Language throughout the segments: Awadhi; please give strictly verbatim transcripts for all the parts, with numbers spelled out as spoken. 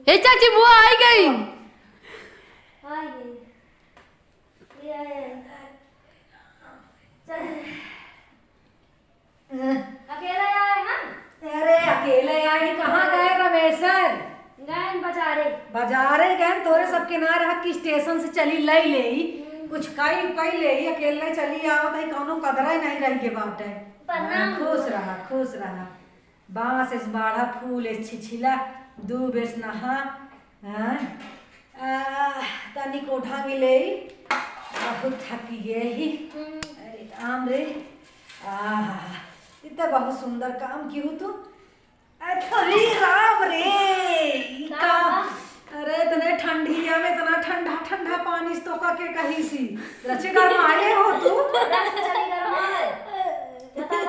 ए चाची, बुआ आई गई। आई गई। ये आए, आए। चल। अकेले आए हैं? अरे, अकेले आए, कहाँ गए रमेसर? गए बाजारे। बाजारे गए, तोरे सबके ना रहत कि स्टेशन से चली लई लेई। हम्म। कुछ कई, कई लेई, अकेले चली आवत है, कौनो कदरा नहीं रह के बाटे। प्रणाम। हाँ, खुश रहा, खुश रहा। बाँस एस बाढ़ा, फूल एस छिछिला, दूब एस नहा, हाँ? आ, तनी कोठा मिले, बहुत थकी गए ही। हम्म। अरे राम रे, आहा, ई त बहुत सुंदर काम की हो तू। अरे राम रे, ई का का? बा? अरे इतने ठंडिया में इतना ठंडा ठंडा पानी से तोका के कही सी, रचे गरमाए हो तू। रस चली गरमाए। बताओ।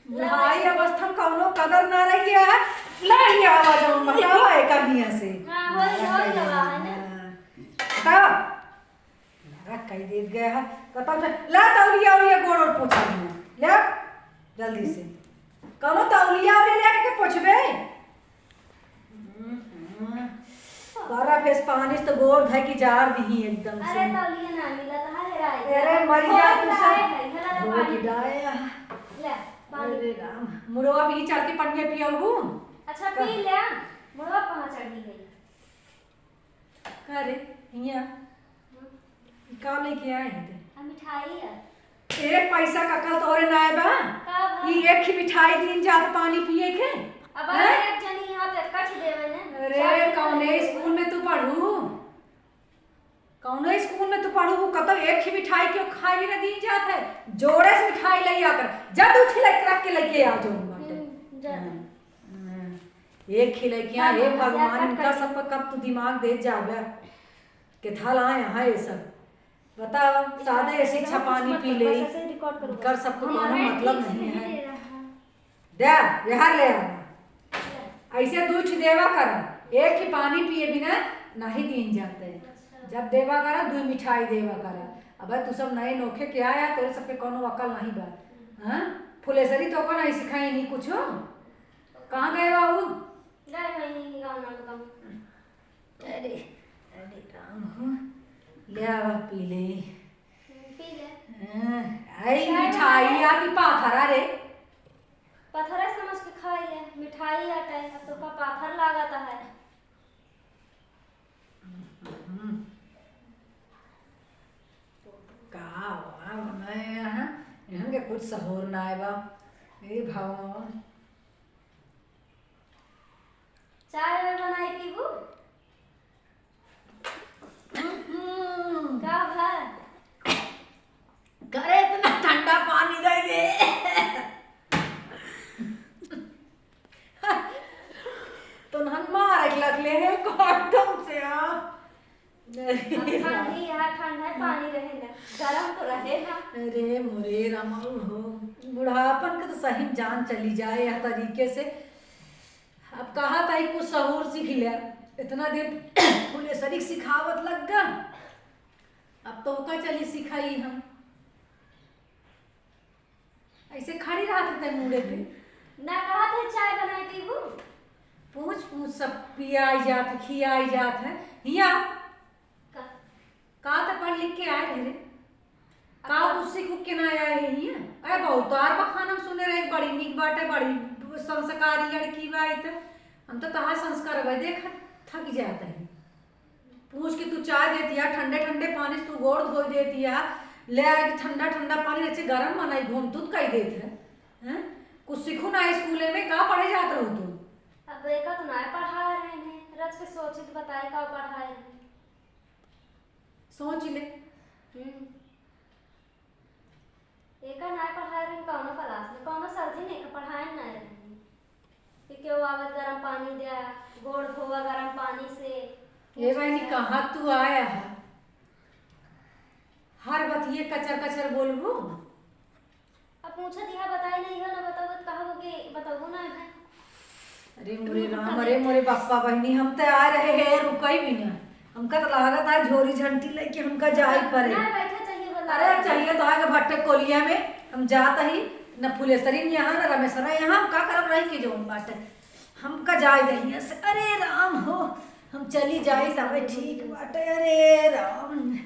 बुढ़ाई अवस्था में कौनो कदर ना रही है। ले ही आवा जौन बतावा है कहिया से। हाँ, होई, होई लगा है ना। हाँ। बतावा। नरक कई देत गया है। बताओ से, ला तौलिया उलिया गोड़ और पोछा लिया। ले, जल्दी से। कौनो तौलिया उलिया ले आके पोछबे? हम्म, हम्म। बर्फ एस पानी से तो गोड़ धै की जार दिही एकदम से। अरे, तौलिया ना मिलत है, हेराई। अरे, मर जा तू सब। है, है, हेला ले धो पानी। गिराए। ले, पानी। अरे राम, मुड़वा भी चढ़ के पनिया पियाऊ। अच्छा, पी ले। मुड़वा कहाँ चढ़ी है? का रे, हियाँ? हम्म। ई का लेके आए हैं ते? आ, मिठाई है। एक पैसा का कल तोरे ना आए बा? का बा? ई एक ही मिठाई दिन जात पानी पिए के? अब हैं? एक जनी यहाँ पे कट देवे ने। अरे, चार कौने जने स्कूल में तू पढ़ू? कौने स्कूल में तू पढ़ू? कतौ एक ही मिठाई के खाए भी ना दिन जात है। जोड़े से मिठाई ले आकर। जब उठी लेके रख के लेके आ जाऊँ बाटे। हम्म, जा। हाँ, हाँ। एक ही लेके आ, हाँ, हे हाँ, भगवान, हाँ, इनका हाँ। सबका कब तू दिमाग दे जाबे? केथा लाए हैं ये सब? बताओ, सादे ऐसे अच्छा पानी पी ले, कर सबको कोनो मतलब नहीं है। दे, यहाँ ले आ। ऐसे दू ठे देवा करा, एक ही पानी पिए बिना नहीं दीन जाते। अच्छा। जब देवा करा, दू मिठाई देवा करा। अब तू सब नए नोखे के आया, तोरे सब पे कोनो अकल नहीं बा। हाँ? फुलेसरी तो को नहीं सिखाई नहीं कुछ। कहाँ गए बाबू? गए हैं, गाँव ना बताऊँ। अरे, अरे राम हो, ले आवा, पी ले। हम्म, पी ले। हाँ, आई चाय मिठाई बना ले। आ कि पाथरा रे? पाथरा समझ के खाई ले, मिठाई आटा है, अब तो का पाथर लागत है। हम्म। का बा, बनाए यहाँ? इहन के कुछ सहूर ना आए बा। हे भगवान। चाय वाय बनाई पीबू? हम्म। का भा? करे इतना ठंडा पानी दे दे। तो नहन मार के लग ले है कॉटन से आ। अब ठंडी है, ठंडा पानी रहे ना, गरम तो रहे ना। अरे मोरे रामा हो, बुढ़ापन के तो सही में जान चली जाए यह तरीके से। अब कहा था कुछ सहूर सीख ले, इतना दिन फुलेसरी सिखावत लग गा, अब तो ओका चली सिखाई हम। ऐसे खड़ी रहत है मुड़े पे। ना कहा थे चाय बनाई पीबू? पूछ पूछ सब पियाई जात है, खियाई जात है। हिया का? का तो पढ़ लिख के आए रहे रे? का अब कुछ सीख के ना आए है हिया? अरे बहुत तार बखान हम सुने रहे, बड़ी निक बाटे, बड़ी संस्कारी लड़की बा। ई त हम तो तहार संस्कार भाई देख थक जात है। पूछ के तू चाय देतिया, ठंडे ठंडे पानी से तू गोड़ धोई देतिया, ले आए के ठंडा ठंडा पानी, अच्छे गरम बनाई, घूम तू कई देत है, हैं? कुछ सीखू ना स्कूले में, का पढ़े जात रहू तू? अब एका तो ना पढ़ा रहे हैं, रच के सोचित बताए का पढ़ाए हैं। सोच ले। हम्म। एका ना पढ़ाए रहे कौनो क्लास में, कौनो सर जी ने एका पढ़ाए ना रहे। कि क्यों आवत गरम पानी द्या, गोड़ धोवा गरम पानी से। ए बहनी, कहाँ तू आया है? हर बतिये कचर कचर बोलबू। अब पूछत यहाँ बताई नहीं हो ना, बताओ तो कहा हो कि बताओ ना है। अरे मोरे राम, अरे मोरे बप्पा बहनी, हम तो आ रहे हैं, रुकई भी ना। हमका तो लागत है झोरी झंटी लेके हमका जाए पड़े। ना बैठे चाहिए बोला। अरे चाहिए तो आगे भट्टे कोलिया में हम जात ही, न फुलेसरी यहाँ, न रमेसरा यहाँ, हम का करब रही के जौन बाटे। हमका जाए दहिया से, अरे राम हो, हम चली जाई तबे ठीक बाटे। अरे राम,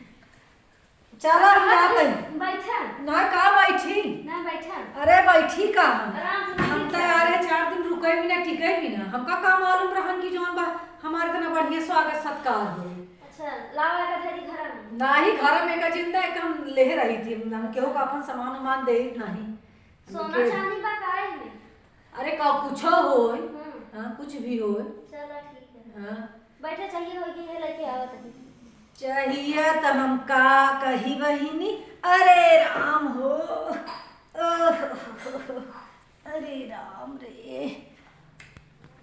चला हम जात हई। बैठा। ना का बैठी? ना बैठा। अरे बैठी का हम? आराम से हम बैठी तो जा। यार है चार दिन रुके भी ना, टिके भी ना। हमका का मालूम रहन कि जौन बा हमारे इतना बढ़िया स्वागत सत्कार होई। अच्छा, लावा का धरी घर में। नाही, घर में का जिंदा है, हम ले रही थी, हम केहू का अपन सामान उमान देत नाही। सोना हमके चांदी बा का एमे? अरे का कुछो होय, हम्म। हाँ, कुछ भी होय। चला ठीक है। हाँ। बैठा, चाहिए होई कि ये लेके आवा तनी। चाहिए तो हम का कही बहिनी, अरे राम हो, ओह, अरे राम रे,